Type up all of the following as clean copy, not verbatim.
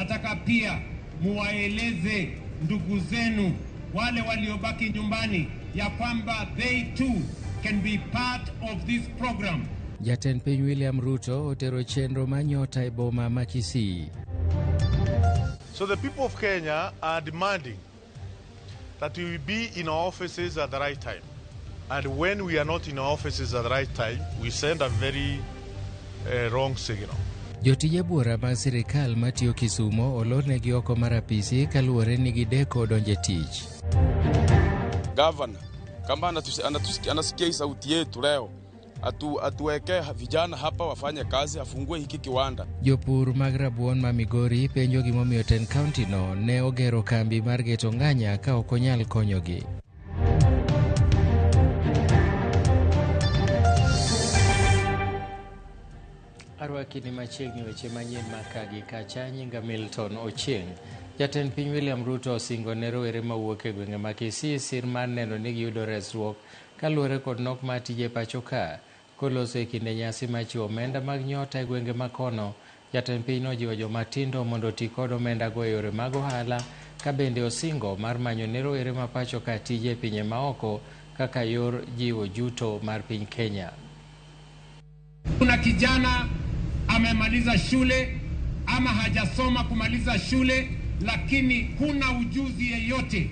Nataka pia muwaeleze ndugu zenu wale waliobaki nyumbani ya kwamba they too can be part of this program. Jatend piny William Ruto otero chenro mar Nyota e boma ma Kisii. So the people of Kenya are demanding that we be in our offices at the right time. And when we are not in our offices at the right time, we send a very wrong signal. Jotije buora mag sirikal matiyo Kisumo olornegi oko mar apisi kaluwore ni gideko donjo e tich. Gavana kama anasikia hii sauti yetu leo, atuweke vijana hapa wafanye kazi, afungue hiki kiwanda. Jopur mag rabuon ma Migori penjo gimomiyo tend kaunti no ne ogero kambi mar geto nganya ka ok onyal konyogi. Arwaki ni machiegni weche manyien maka gi kacha. Nyinga Milton Ochieng. Jatend piny William Ruto osingo ne rowere mawuok e gwenge ma Kisii sir mar neno ni giyudo resruok kaluwore kod nok mar tije pacho ka. Koloso e kinde nyasi mar chiwo omenda mag nyota e gwenge ma kono, jatend piny nojiwo joma tindo mondo oti kod omenda go e yore mag ohala, ka bende osingo mar manyo ne rowere ma pacho ka tije e pinje maoko kaka yor jiwo juto mar piny Kenya. Kuna kijana amemaliza shule ama hajasoma kumaliza shule, lakini huna ujuzi yeyote.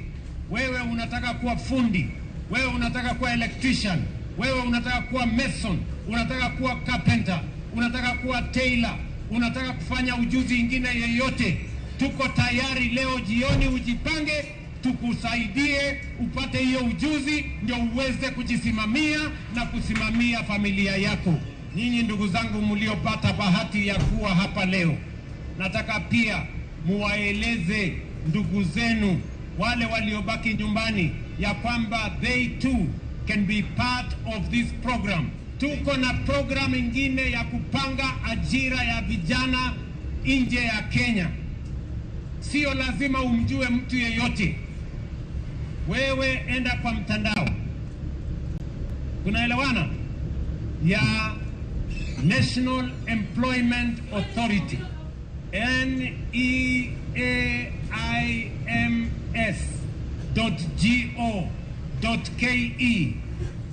Wewe unataka kuwa fundi, wewe unataka kuwa electrician, wewe unataka kuwa mason, unataka kuwa carpenter, unataka kuwa tailor, unataka kufanya ujuzi ingine yeyote. Tuko tayari leo jioni, ujipange tukusaidie upate hiyo ujuzi ndio uweze kujisimamia na kusimamia familia yako. Nyinyi ndugu zangu mliopata bahati ya kuwa hapa leo, nataka pia muwaeleze ndugu zenu wale waliobaki nyumbani ya kwamba they too can be part of this program. Tuko na program ingine ya kupanga ajira ya vijana nje ya Kenya. Sio lazima umjue mtu yeyote. Wewe enda kwa mtandao. Tunaelewana? Ya National Employment Authority, N E A I M S dot G O dot K E.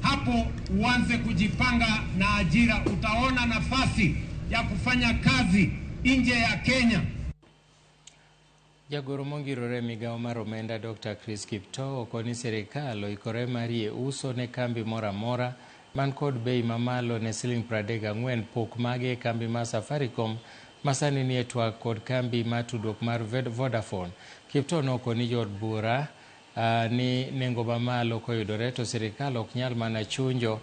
Hapo uanze kujipanga na ajira, utaona nafasi ya kufanya kazi nje ya Kenya. Jagoro mongirore migawo mar omenda Dr. Chris Kiptoo okoni sirikal oikore mar yie uso ne kambi moro amora man kod bei mamalo ne siling 34 pok mage e kambi mar Safaricom masani nie twak kod kambi mar tudruok mar Vodafone. Kiptoo nokoni jood bura ni nengo mamalo koyudore to sirikal ok nyal mana chunjo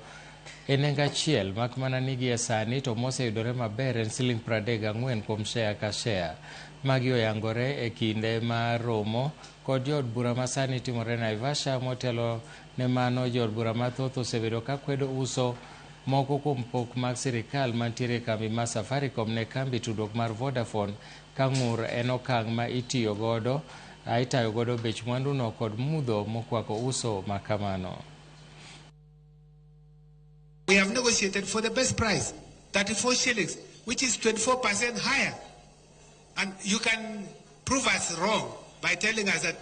e nengo achiel mak mana ni gie sani to moseyudore maber en siling 34 kuom share ka share. Magi oyangore e kinde mar romo kod jood bura masani timore Naivasha. Motelo ne mano, jood bura mathoth osebedo ka kwedo uso moko kuom pok mag sirikal mantiere e kambi mar Safaricom ne kambi tudruok mar Vodafone ka ng'ur en okang' ma itiyo godo itayo godo bech mwanduno kod mudho mokwako uso ma kamano. We have negotiated for the best price, 34 shillings, which is 24% higher. And you can prove us wrong by telling us that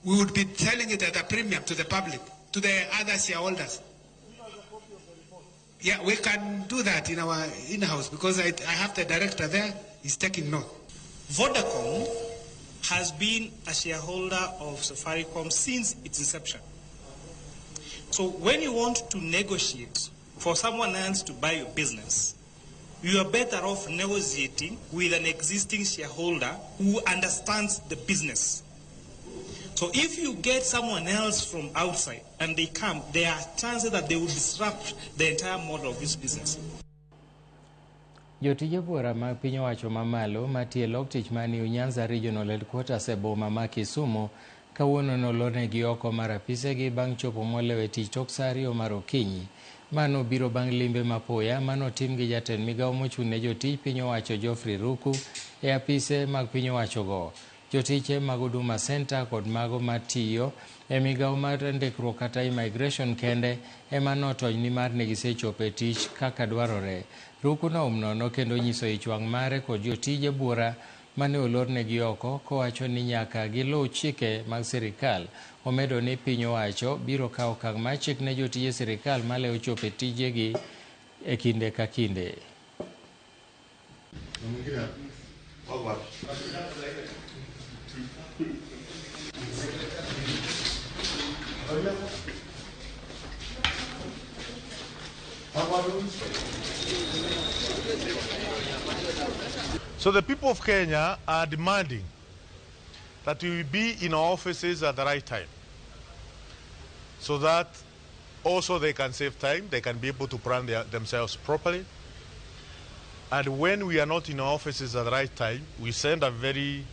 we would be selling it at a premium to the public, to the other shareholders. Yeah, we can do that in our in-house because I have the director there, he's taking note. Vodacom has been a shareholder of Safaricom since its inception. So when you want to negotiate for someone else to buy your business, you are better off negotiating with an existing shareholder who understands the business. So if you get someone else from outside and they come, there are chances that they will disrupt the entire model of this business. Jotije buora mag piny owacho mamalo matiyo e lok tich mar New Nyanza Regional Headquarters e boma ma Kisumu kawuono nolornegi oko mar apisegi bang' chopo molewo e tich tok saa 2 mar okinyi. Mano biro bang' limbe mapoya manotim gi jatend migawo mochung' ne jotij piny owacho Geoffrey Ruku e apise mag piny owacho go. Jotiche mag Huduma Center kod mago matiyo e migawo mar ndikruok kata immigration kende ema notony nimar ne gisechopo e tich kaka dwarore. Ruku noum nono kendo nyiso ich wang' mare kod jotije buora mane olornegi oko kowacho ni nyaka giluw chike mag sirikal. Omedo ni piny owacho biro kawo okang' mar chik ne jotije sirikal malewo chopo e tijegi e kinde ka kinde. So the people of Kenya are demanding that we be in our offices at the right time, so that also they can save time, they can be able to plan themselves properly. And when we are not in our offices at the right time, we send a very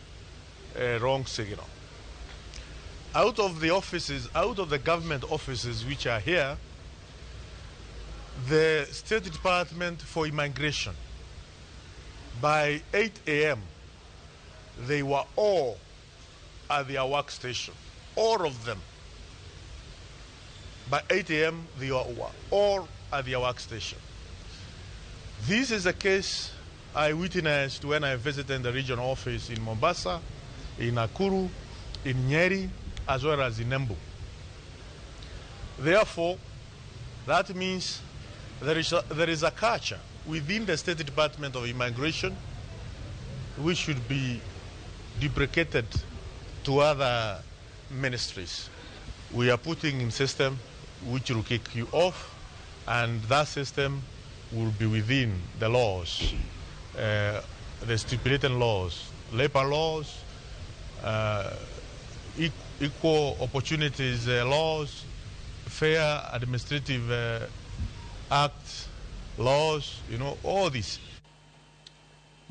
wrong signal. Out of the offices, out of the government offices which are here, the State Department for Immigration, by 8 a.m., they were all at their workstation, all of them. By 8 a.m., they were all at their workstation. This is a case I witnessed when I visited the regional office in Mombasa, in Nakuru, in Nyeri, as well as in Embu. Therefore, that means there is a culture within the State Department of Immigration which should be duplicated to other ministries. We are putting in system which will kick you off, and that system will be within the laws, the stipulated laws, labor laws, equal opportunities laws, fair administrative act laws, you know, all this.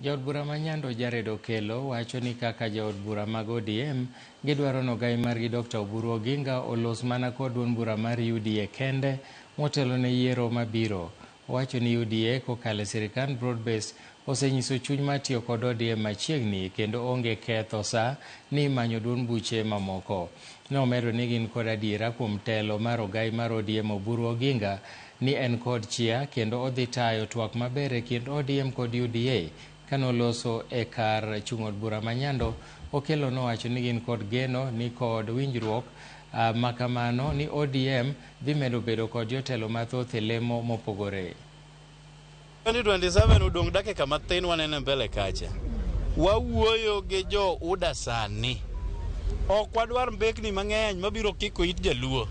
Jaod bura ma Nyando Jared Okello wacho ni kaka jaod bura mag ODM gidwaro nogai margi Dr. Oburu Oginga olos mana kod duond bura mar UDA kende motelo ne yiero mabiro. Owacho ni UDA kokalo e sirikand broad-based osenyiso chuny mar tiyo kod ODM machiegni kendo onge ketho sa ni manyo duond buche mamoko. Nomedo ni gin kod adiera kuom telo mar ogai mar ODM Oburu Oginga ni en kod chia kendo odhi tayo twak maber e kind ODM kod UDA. Kanoloso e kar chung' od bura ma Nyando, Okello nowacho ni gin kod geno ni kod winjruok makamano ni ODM dhi medo bedo kod jotelo mathoth e lemo mopogore. 2027 odong' dakika matin wanene mbele kacha. Wawuoyo gi jo UDA sani. Ok wadwar mbekni mang'eny mabiro kiko it jaluo.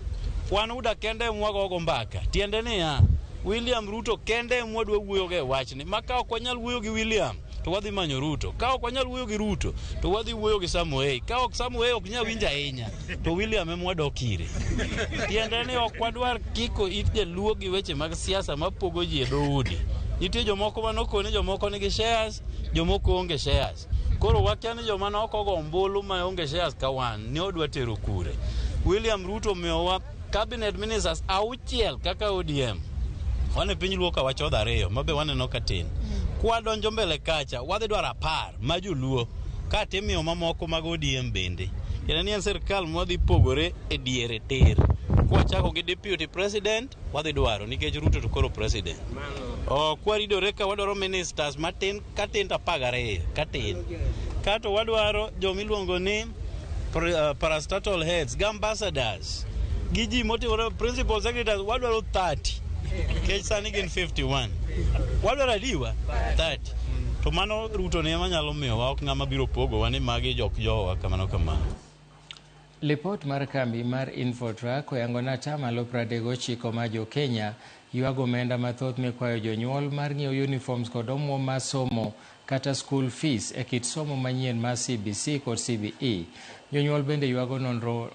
Wan UDA kende mwagogo mbaka. Tiende niya, William Ruto kende mwadwa wuoyo go e wachni. Ma ka ok wanyal wuoyo gi William, to wadhi manyo Ruto. Ka ok wanyal wuoyo gi Ruto, to wadhi wuoyo gi Samoei. Ka ok Samoei ok nyal winjo ahinya, to William ema wadok ire. Tiende ni ok wadwar kiko it jaluo gi weche mag siasa mapogo ji e dhoudi. Nitie jomoko manokoni jomoko nigi shares, jomoko onge shares. Koro wakia ni joma ne ok ogo ombulu ma onge shares ka wan, ne odwa tero kure. William Ruto omiyowa cabinet ministers 6 kaka ODM. Wan e piny Luo ka wachodho 2 mabe waneno ka tin. Kwadonjo mbele kacha, wadhi dwaro 10 ma joluo, ka timiyo mamoko mag ODM bende. Tiende ni en sirkal mwadhi pogore e diere tir. Kwachako gi deputy president, wadhi dwaro nikech Ruto to koro president. Kwaridore ka wadwaro ministers matin katin to 12 katin. Kato wadwaro jomiluongo ni parastatal heads, gi ambassadors, gi ji motimore principal secretaries, wadwaro 30. Nikech sani gin 51. Wadwaro adiwa 30. To mano Ruto ne ema nyalo miyowa, ok ng'ama biro pogowa ni magi jok jowa kamano kamano. Lipot mar kambi mar Infotrack oyango ni atamalo 39 ma jo Kenya ywago omenda mathoth mikwayo jonyuol mar ng'iewo uniforms kod omuom mar somo kata school fees e kit somo manyien mar CBC kod CBE. Jonyuol bende ywago nonro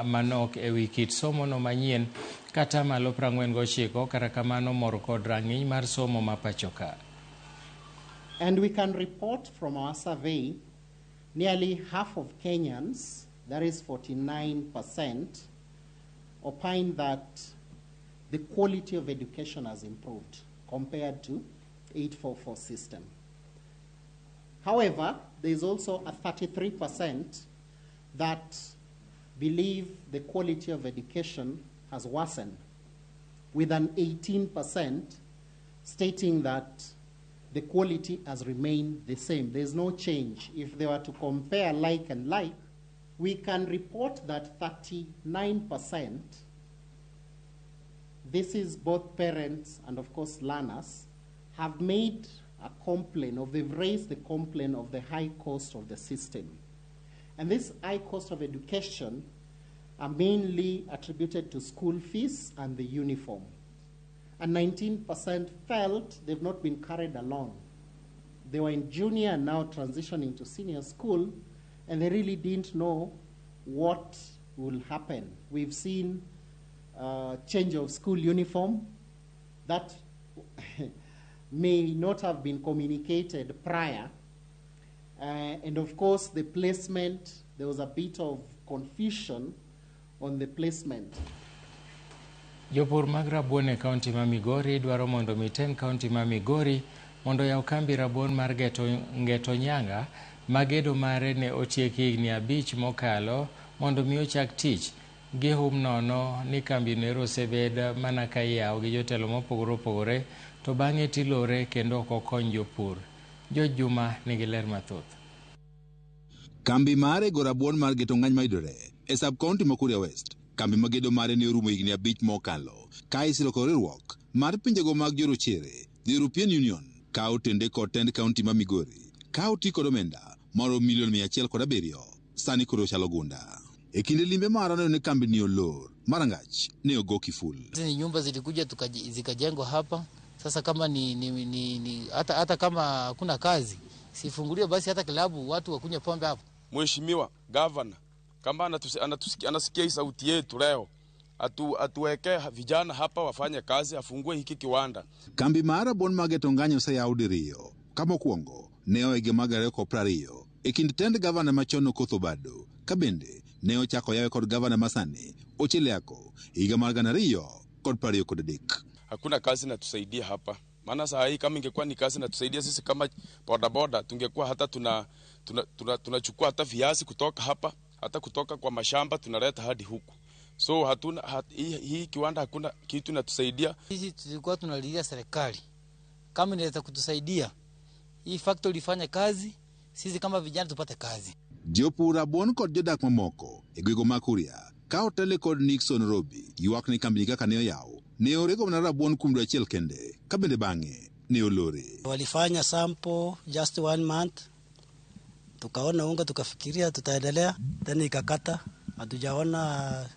manok e wi kit somo no manyien kata malo 49 kata kamano mor kod rang'iny mar somo ma pacho ka. And we can report from our survey nearly half of Kenyans, that is 49%, opine that the quality of education has improved compared to 844 system. However, there is also a 33% that believe the quality of education has worsened, with an 18% stating that the quality has remained the same. There's no change. If they were to compare like and like, we can report that 39%, this is both parents and of course learners, have made a complaint, or they've raised the complaint of the high cost of the system. And this high cost of education are mainly attributed to school fees and the uniform. And 19% felt they've not been carried along. They were in junior and now transitioning to senior school, and they really didn't know what will happen. We've seen change of school uniform that may not have been communicated prior. And of course, the placement, there was a bit of confusion on the placement. Jopur mag rabuon e kaunti ma Migori dwaro mondo miten kaunti ma Migori mondo yaw kambi rabuon mar Ngeto Nyanga ma gedo mare ne otieki higni 5 mokalo mondo mi ochak tich. Gihum nono ni kambi no osebed mana ka iyawo gi jotelo mopogore opogore to bang'e tilore kendo ok okony jopur. George Juma nigi ler mathoth. Kambi mar rego rabuon mar Ngeto Ng'any mayudore e sub-county ma Kuria West, kambi ma gedo mare ne orumo higni 5 mokalo ka isiro kod riwruok mar pinjego mag jorochere, the European Union, ka otende kod tend kaunti ma Migori ka oti kod omenda moro milion 107 sani koro chalo gunda. E kinde limbe mar neno ni kambi ni olor marangach ne ogo kiful. Hizi nyumba zilikuja zikajengwa hapa. Sasa kama ni hata kama hakuna kazi sifunguliwe basi hata klabu watu wakunywe pombe hapo. Mheshimiwa Governor kama anasikia hii sauti yetu leo, atuweke vijana hapa wafanye kazi, afungue hiki kiwanda. Kambi mar rabuon mag Ngeto Ng'any oseyaw diriyo. Ka mokwongo ne oege mag 2020 e kind tend gavana machon Okoth Obado, ka bende ne ochako yawe kod gavana masani Ochieng Ako higa mar 2023. Hakuna kazi inatusaidia hapa. Maana saa hii kama ingekuwa ni kazi inatusaidia sisi kama bodaboda, tungekuwa hata tunachukua hata viazi kutoka hapa, hata kutoka kwa mashamba tunaleta hadi huku. So hatuna hii kiwanda, hakuna kitu inatusaidia. Sisi tulikuwa tunalilia serikali kama inaweza kutusaidia hii factory ifanye kazi, sisi kama vijana tupate kazi. Jopur rabuon kod jodak mamoko e gwenge mag Kuria ka otele kod Nixon Robi ywak ni kambi kaka ne oyaw ne orego mana rabuon kuom dwe achiel kende ka bende bang'e ne olore. Walifanya sample just 1 month, tukaona unga tukafikiria tutaendelea, tena ikakata, hatujaona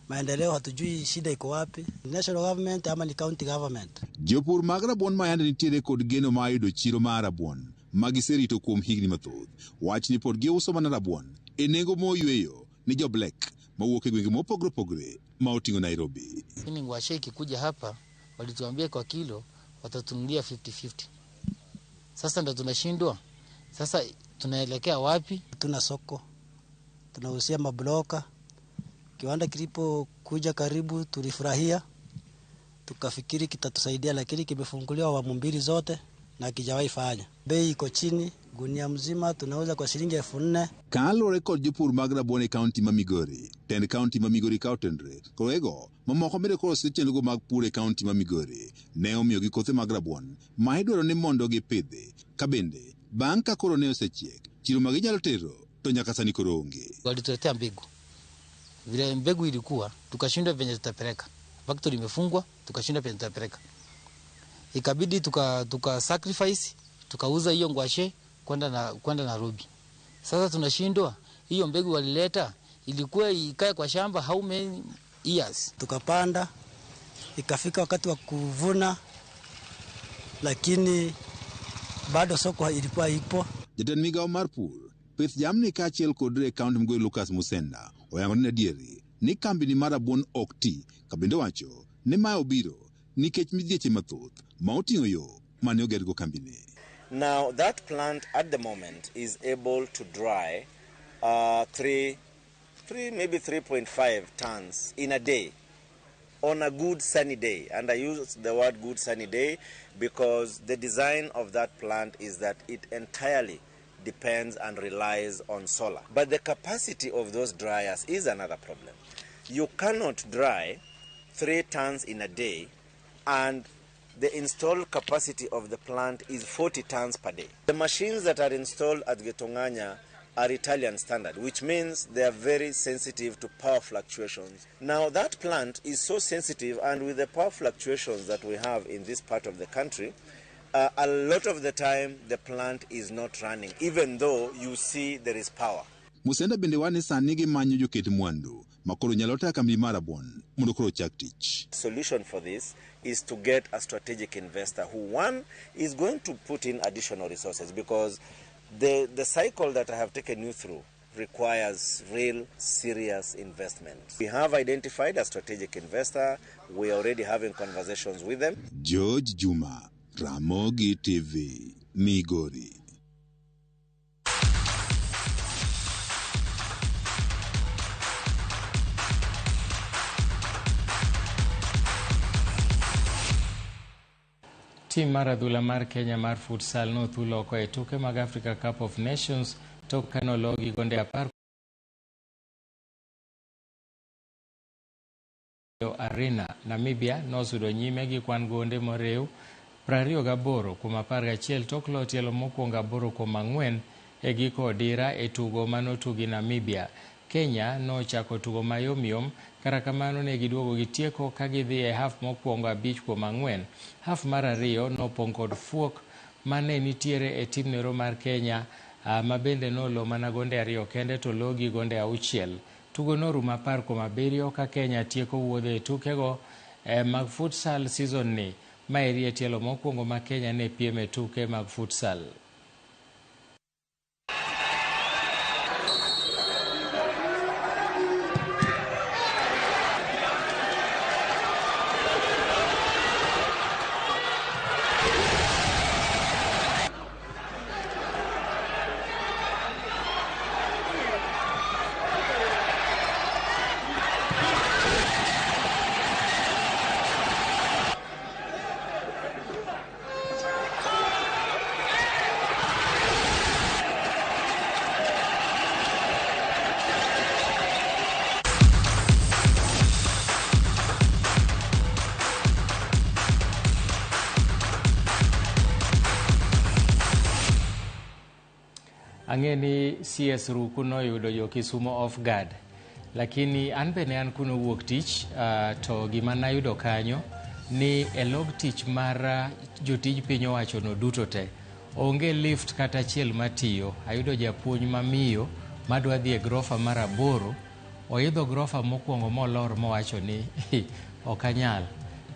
maendeleo, hatujui shida iko wapi, national government ama ni county government. Jopur mag rabuon ma yande nitiere kod geno mar yudo chiro mar rabuon magiserito kuom higni mathoth wach ni pod giuso mana rabuon e nengo moyweyo ni jo black mawuok e gwenge mopogore opogore ma oting'o Nairobi. Lakini ngwashe ikikuja hapa walituambia kwa kilo watatunulia 50-50. Sasa ndo tunashindwa. Sasa tunaelekea wapi? Tuna soko, tunahusia mabloka. Kiwanda kilipo kuja karibu tulifurahia, tukafikiri kitatusaidia, lakini kimefunguliwa awamu 2 zote na kijawahi fanya. Bei iko chini, gunia mzima tunauza kwa shilingi 4,000. Kaluwore kod jopur mag rabuon e kaunti ma Migori, tend kaunti ma Migori ka otenre kod mamoko bende koro chenrogo mag pur e kaunti ma Migori ne omiyogi kothe mag rabuon ma idwaro ni mondo gipidhi, ka bende bang' ka koro ne osechiek chiro ma ginyalo tero to nyaka sani koro onge. Walituletea mbegu, vile mbegu ilikuwa tukashindwa venye tutapeleka, factory imefungwa, tukashindwa venye tutapeleka, ikabidi tuka sacrifice tukauza hiyo ngwashe kwenda Nairobi. Sasa tunashindwa, hiyo mbegu walileta ilikuwa ikae kwa shamba how many years. Tukapanda, ikafika wakati wa kuvuna, lakini bado soko ilikuwa ipo. Jatend migao mar pur, pith jamni kaachiel kod e kaunti Migori Lucas Musenda oyango ni adieri ni kambi ni mar rabuon ok ti, ka bende wacho ni mae obiro nikech midhieche mathoth ma oting'o yo mane ogergo kambini. Now that plant at the moment is able to dry 3 maybe 3.5 tons in a day on a good sunny day. And I use the word good sunny day because the design of that plant is that it entirely depends and relies on solar. But the capacity of those dryers is another problem. You cannot dry 3 tons in a day and The installed capacity of the plant is 40 tons per day. The machines that are installed at Gethang'anya are Italian standard, which means they are very sensitive to power fluctuations. Now that plant is so sensitive, and with the power fluctuations that we have in this part of the country, a lot of the time the plant is not running, even though you see there is power. Musenda bende wane sani gimanyo joket mwandu makoro nyalo tayo kambi mar rabuon mondo koro ochak tich. Solution for this is to get a strategic investor who, one, is going to put in additional resources, because the cycle that I have taken you through requires real serious investment. We have identified a strategic investor. We are already having conversations with them. George Juma, Ramogi TV, Migori. Tim mar adhula mar Kenya mar futsal nothulo oko e tuke mag Africa Cup of Nations tok kane ologi gonde 10 Arena. Namibia nosudo nyime gi kwan gonde morew 28-11 tok loyo tielo mokwongo 8-4 e giko odira e tugo manotugi Namibia. Kenya nochako tugo mayomyom, kata kamano ne giduogo gitieko ka gidhi e haf mokwongo 5-4. Haf mar ariyo nopong' kod fuok mane nitiere e tim nero mar Kenya, ma bende nolo mana gonde 2 kende to logi gonde 6. Tugo norumo 10-7 ka Kenya tieko wuodhe e tukego mag futsal season ni. Maeri e tielo mokwongo ma Kenya ne piem e tuke mag futsal. Ang'e ni CS Ruku noyudo jo Kisumo off guard, lakini an bende an kuno wuok tich, to gima nayudo kanyo ni e log tich mar jotij piny owacho no duto te onge lift kata achiel matiyo. Ayudo japuonj mamiyo madwa dhi e grofa mar 8, oidho grofa mokwongo molor mowacho ni ok anyal.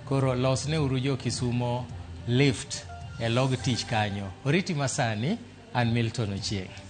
Koro losne uru jo Kisumo lift e log tich kanyo. Oriti masani. An Milton Ochieng'.